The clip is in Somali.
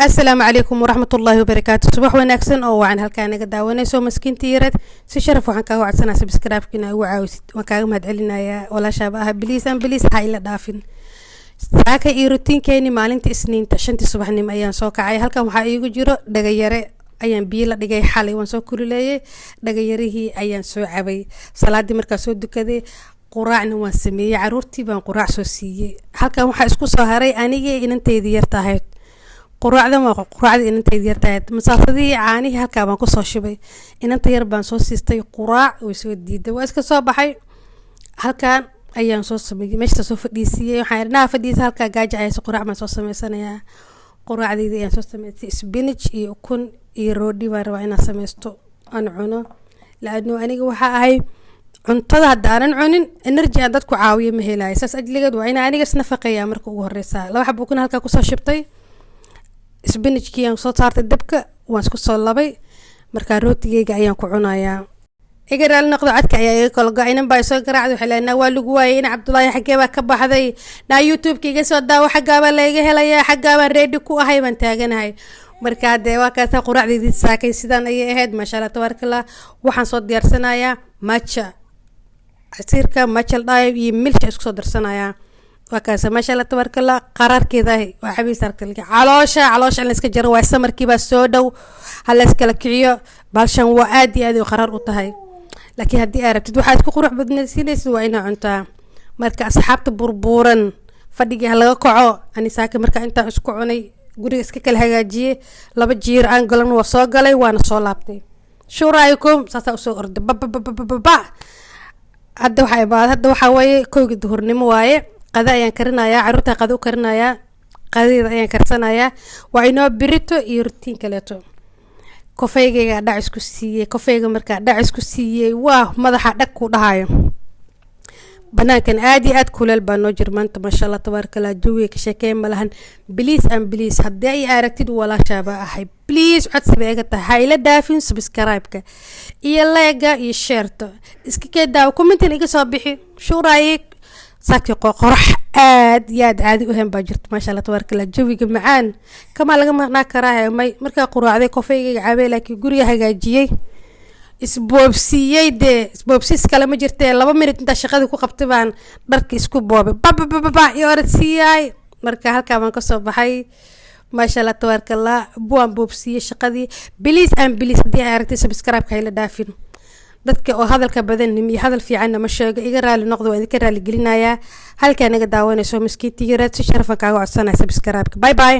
Asalaamu calaykum waraxmatullaahi wabarakaatu. Subax wanaagsan oo wacan. Halkaa naga daawanayso maskiinta yareed, si sharaf waxaan kaaga codsanaa subscribe-ka inaa ugu caawisid. Waan kaaga mahad celinayaa, walaashaaba ah. Please and please, ha ila dhaafin. Saaka iyo routine-keeni maalinta Isniinta. 5-tii subaxnimo ayaan soo kacay. Halkan waxaa iigu jiro dhagayare ayaan biyo la dhigay xalay, waan soo kululeeyay. Dhagayarihii ayaan soo cabay. Salaadii markaa soo dukaday, quraacna waan sameeyey. Caruurtii baan quraac soo siiyey. Halkan waxaa isku soo haray anigii inanteydii yarta ahayd. Quraacdan waa quraacda inanteyda yarta ahayd. Masaasadihii, caanihii halkaa baan kusoo shubay. Inanta yar baan soo siistay quraac, way soo diiday. Waa iska soo baxay. Halkan ayaan soo sameeyey, meesha soo fadhiisiiyey. Waxaan idhi, "Naa fadhiisa halkaa, gaaja ayayso." Quraac baan soo sameysanayaa. Quraacdeyda ayaan soo sameystay. Spinach iyo ukun iyo roodhi baan rabaa inaan sameysto, aan cuno, laano aniga waxaa ahay cuntada hadda aanan cunin energy aan dadku caawiyo ma helayo. Saas ajligeed waa inaa aniga isnafaqeeyaa marka ugu horeysa. 2 xabo ukun halkaa kusoo shubtay. Spinachkii aan soo saartay dabka, waan isku soo labay. Markaa rootigeyga ayaan ku cunayaa. Iga raali noqdo, codka ayaa iga kala go. Inan baa soo garaacday, waxay leedahay, "Waa lagu waayay, in Cabdullaahi xaggee baa ka baxday? Naa YouTube-ka iga soo daawo, xaggaabaa layga helayaa, xaggaabaan ready ku ahay, baan taaganahay." Markaa dee waa kaasaa, quraacdeydii saakay sidaan ayay ahayd, maasha Allah, tabaaraka Allah. Waxaan soo diyaarsanayaa matcha, casiirka matcha la dhahayo iyo milk isku soo darsanayaa. Waa kaasa, maasha Allah, tabaaraka Allah. Qaraarkeeda waa xabiis arkalka. Caloosha in la iska jaro waa summer-kii baa soo dhow, ha la iskala kiciyo. Balshan waa aad iyo aad ay qaraar u tahay, laakiin haddii aad rabtid waxaad ku qurux badnaysiinaysid, waa inaa cuntaa. Marka asxaabta burbuuran, fadhigii ha laga kaco. Ani saaka marka intaan isku cunay, guriga iska kala hagaajiyey, laba jiir aan galan, waa soo galay, waana soo laabtay. Shuuraayikum saasaa usoo orday bababababa. Hadda waxaa imaad, hadda waxaa waaye 1-gii duhurnimo waaye. Qada ayaan karinayaa, caruurta qada u karinayaa. Qadadeeda ayaan karsanayaa. Waa inoo birito iyo routine kaleeto. Kofeygayga dhac isku siiyey. Kofeyga markaa dhac isku siiyey, waa madaxa dhag ku dhahayo. Banaankan aad iyo aad kuleel baa noo jir maanta, maasha Allah, tabaaraka Allah. Jawiga ka sheekeyn ma lahan. Please and please, haddii ay aragtid, walaashaaba ahay, please, codsi bay iga tahay, ha ila dhaafin subscribe-ka iyo like-ga iyo share-ta. Iska kee daawo, comment-in iga soo bixi. Shuuraaye saakii qorax aad iyo aad caadi u ahayn baa jirta, maasha Allah, tabaaraka Allah. Jawiga macaan kamaa laga maqnaa karaa may. Markaa quraacday, kofeygayga cabay, laakiin guriga hagaajiyey, isboobsiiyey. Dee isboobsiis kale ma jirtee, 2 minute intaa shaqadii ku qabtay baan dharki isku boobay, bababababa iyo orod siiyay. Marka halkaa baan kasoo baxay, maasha Allah, tabaaraka Allah. Buwaan boobsiiyey shaqadii. Please and please, haddii ay aragtay, subscribe-ka hayla dhaafin. Dadka oo hadalka badan iyo hadal fiicanna ma sheego, iga raali noqdo, waa idinka raali gelinayaa. Halkaa naga daawanayso miskiinta yareed, si sharafan kaaga codsanaya subscribe-ka. Bye bye.